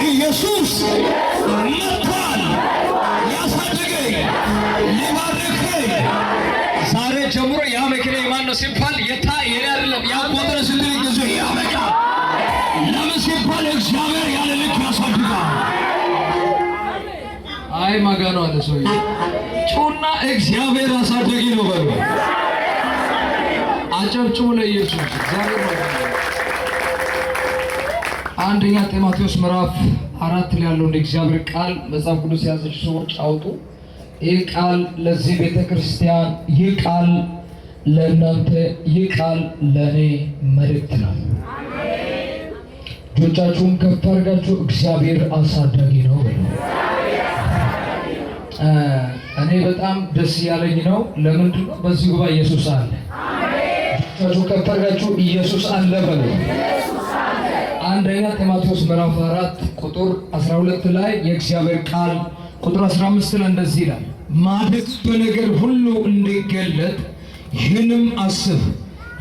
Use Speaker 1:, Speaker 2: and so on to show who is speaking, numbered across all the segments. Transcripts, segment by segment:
Speaker 1: ኢየሱስ መጥቷል። ሊያሳድገኝ፣ ሊባርከኝ። ዛሬ ጀምሮ ያ መኪና የማን ነው ሲባል የታ የኔ አይደለም ያጎጥረ ስትል ጊዜ ያበቃ። ለምን ሲባል እግዚአብሔር ያለ ልክ ያሳድጋል። አይ ማጋ ነው አለ ሰውዬ። ጩና እግዚአብሔር አሳደጊ ነው በሉ። አጨብጭቡ ለኢየሱስ። እግዚአብሔር ማጋ ነው። አንደኛ ጢሞቴዎስ ምዕራፍ 4 ላይ ያለውን የእግዚአብሔር ቃል መጽሐፍ ቅዱስ የያዘች ሰዎች አውጡ። ይህ ቃል ለዚህ ቤተ ክርስቲያን፣ ይህ ቃል ለእናንተ፣ ይህ ቃል ለእኔ መልእክት ነው። እጆቻችሁን ከፍ አድርጋችሁ እግዚአብሔር አሳዳጊ ነው በሉ። እኔ በጣም ደስ ያለኝ ነው። ለምንድን ነው? በዚህ ጉባኤ ኢየሱስ አለ። እጆቻችሁ ከፍ አድርጋችሁ ኢየሱስ አለ በሉ። አንደኛ ጢሞቴዎስ ምዕራፍ 4 ቁጥር 12 ላይ የእግዚአብሔር ቃል ቁጥር 15 ላይ እንደዚህ ይላል፣ ማደግ በነገር ሁሉ እንዲገለጥ ይህንም አስብ፣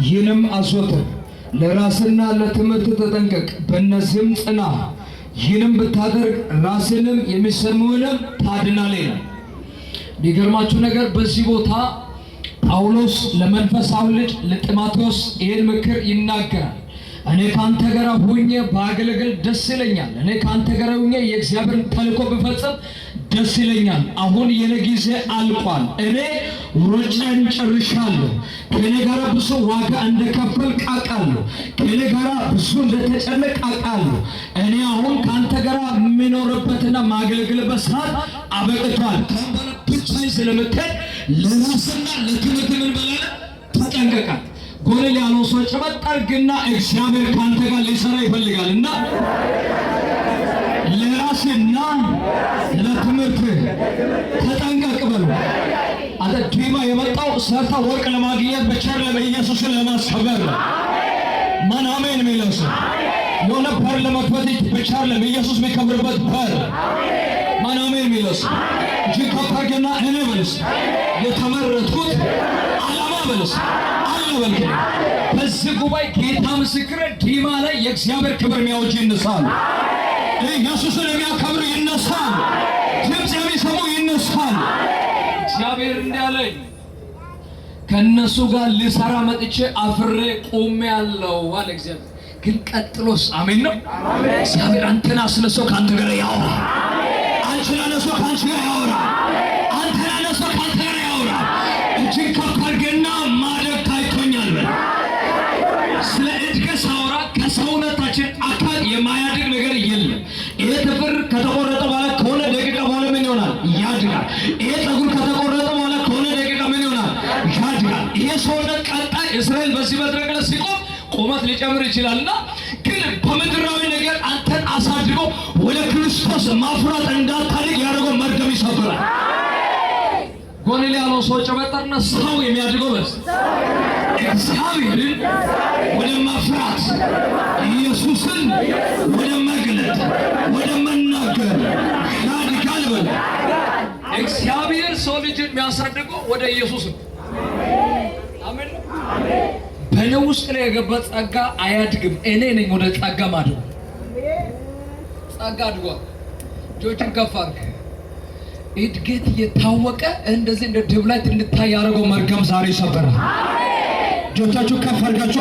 Speaker 1: ይህንም አዘውትር። ለራስና ለትምህርት ተጠንቀቅ፣ በእነዚህም ጽና። ይህንም ብታደርግ ራስንም የሚሰሙህንም ታድናለህ ይላል። የሚገርማችሁ ነገር በዚህ ቦታ ጳውሎስ ለመንፈሳዊ ልጅ ለጢሞቴዎስ ይህን ምክር ይናገራል። እኔ ካንተ ጋር ሁኜ ባገለግል ደስ ይለኛል። እኔ ካንተ ጋር ሁኜ የእግዚአብሔርን ተልእኮ ብፈጽም ደስ ይለኛል። አሁን የኔ ጊዜ አልቋል። እኔ ሩጫን ጨርሻለሁ። ከኔ ጋር ብዙ ዋጋ እንደከፈልክ አውቃለሁ። ከኔ ጋር ብዙ እንደተጨነቅ አውቃለሁ። እኔ አሁን ካንተ ጋር የምኖርበትና ማገለግልበት ሰዓት አበቅቷል። ብቻዬን ስለምትሄድ ለራስና ለትምህርት ምን በላለ ተጠንቀቃል። ጎን ያለው ሰው ጨበጥ አድርግና እግዚአብሔር ካንተ ጋር ሊሰራ ይፈልጋል እና ለራስና ለትምህርት ተጠንቀቅ በሉ። አንተ ዲማ የመጣው ሰርታ ወርቅ ለማግኘት ብቻ አይደለም፣ ኢየሱስን ለማስከበር ነው። ማን አሜን የሚለው ሰው? የሆነ በር ለመክፈት ብቻ አይደለም፣ ኢየሱስ የሚከብርበት በር። ማን አሜን የሚለው ሰው? እጅግ ከፍ አድርግና እኔ በልስ የተመረጥኩት ዓላማ በልስ አለ በልክ። በዚህ ጉባኤ ጌታ ምስክር ዲማ ላይ የእግዚአብሔር ክብር የሚያወጅ ይነሳሉ። ኢየሱስን የሚያከብሩ ይነሳሉ። ድምፅ የሚሰሙ ይነሳሉ። እግዚአብሔር እንዲህ ከእነሱ ጋር ልሰራ መጥቼ አፍሬ ቆሜ ያለው አለ እግዚአብሔር። ግን ቀጥሎስ አሜን ነው። እግዚአብሔር አንተን አስነሶ ከአንተ ጋር ያወራ። አንቺን አነሶ ከአንቺ ጋር ያወራ። አንተን አነሶ ከአንተ ጋር ያወራ። እጅግ ከፍ አድርገና ማደግ ታይቶኛል በል። ስለ እድገት ሳወራ ከሰውነታችን አካል የማያድግ ነገር የለም። ይሄ ጥፍር ከተቆረጠ በኋላ ከሆነ ደቂቃ በኋላ ምን ይሆናል? ያድጋል። ይሄ ፀጉር ከተቆረጠ በኋላ ከሆነ ደቂቃ ምን ይሆናል? ያድጋል። ይሄ ሰውነት ቀጣይ እስራኤል በዚህ መድረክ ላይ ሲቆም ቁመት ሊጨምር ይችላልና ግን በምድራዊ ነገር አንተን አሳድጎ ወደ ክርስቶስ ማፍራት እንዳታድግ ያደረገው መርገም ይሰብራል። ጎን ላይ ያለው ሰው ጨበጠርና ሰው የሚያድገው በስ እግዚአብሔርን ወደ መፍራት፣ ኢየሱስን ወደ መግለጥ፣ ወደ መናገር ያድጋል በል። እግዚአብሔር ሰው ልጅን የሚያሳድገው ወደ ኢየሱስ ነው። አሜን። በእኔ ውስጥ ላይ የገባ ጸጋ አያድግም። እኔ ነኝ ወደ ጸጋ ማድረግ። ጸጋ አድጓል። እጆችን ከፍ አድርግ። እድገት እየታወቀ እንደዚህ እንደ ድብላይት እንድታይ ያደረገው መርገም ዛሬ ይሰበራል። እጆቻችሁ ከፍ አድርጋችሁ